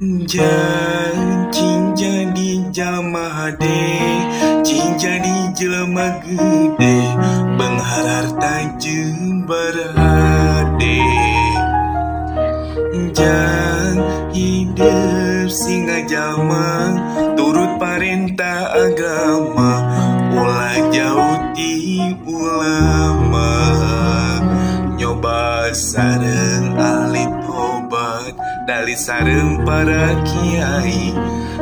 Cing jadi jalma hade, cing jadi jelema gede, beunghar harta jeung barhade. Jang hidup singa jalma, turut parentah agama, ulah jauh ti ulama. Nyoba sareng ahli tobat, dali sareng para kiai,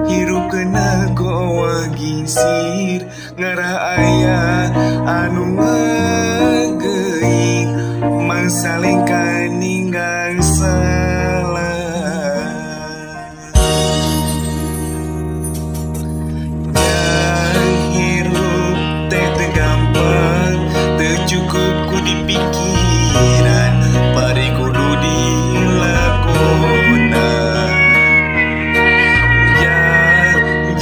hirup kena goa gingsir, ngarah aya anu ngageuing, mangsalengka ninggang salah. Jang hirup teh teu gampang, teu cukup ku dipikiran, bari kudu dilakonan.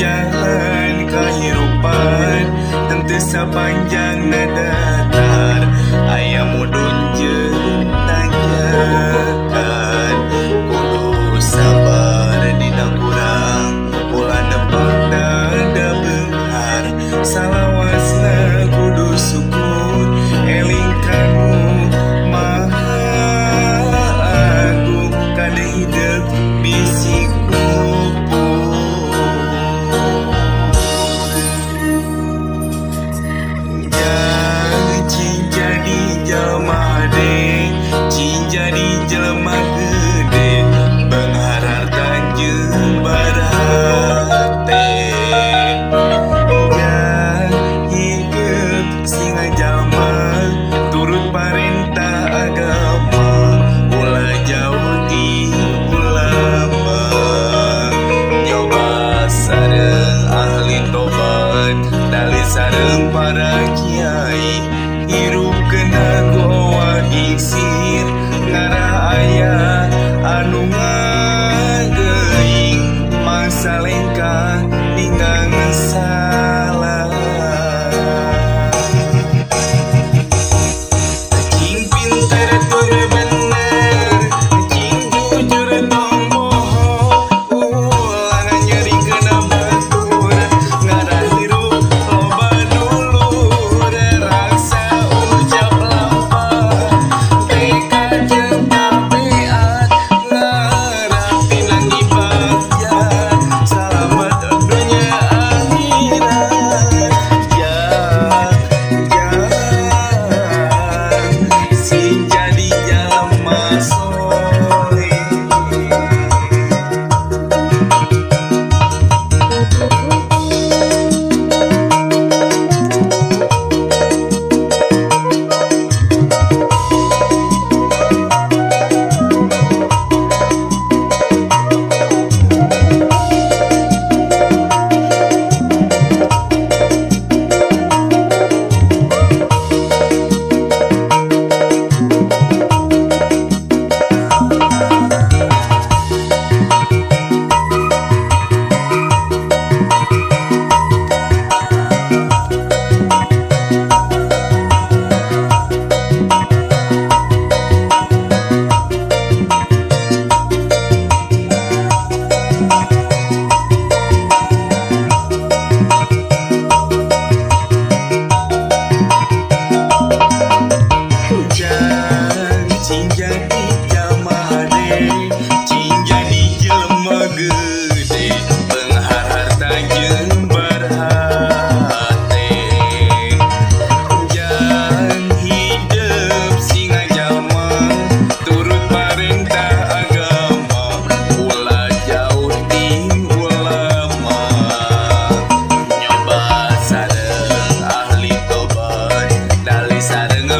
Jalan kahirupan henteu sapanjang datar, aya mudun jeung tanjakan. Kudu sabar dina kurang, ulah nepak dada beunghar, salawasna kudu syukur, eling kanu Maha Agung, kade hidup bisi kupur. Cing jadi jelema hade, cing jadi jelema gede, beunghar harta jeung barhate. Jang hidup singa jalma, turut parentah agama, ulah jauh ti ulama. Nyoba sareng ahli tobat, dali sareng para kiai, hirup kena goa gingsir, ngarah aya anu ngageuing, mangsalengka ninggang salah. Cing pinter tur bener, cing jujur tong bohong, ulah nyerikeun batur, ngarah hirup loba dulur, raksa ucap lampah, tekad jeung tabiat, ngarah pinanggi bagja, salamet dunya akhirat. Jang sing jadi jalma soleh. Cing jadi jalma hade, cing jadi jelema gede, beunghar harta jeung barhate. Jang hidup singa jalma, turut parentah agama, ulah jauh ti ulama. Nyoba sareng ahli tobat, dali sareng.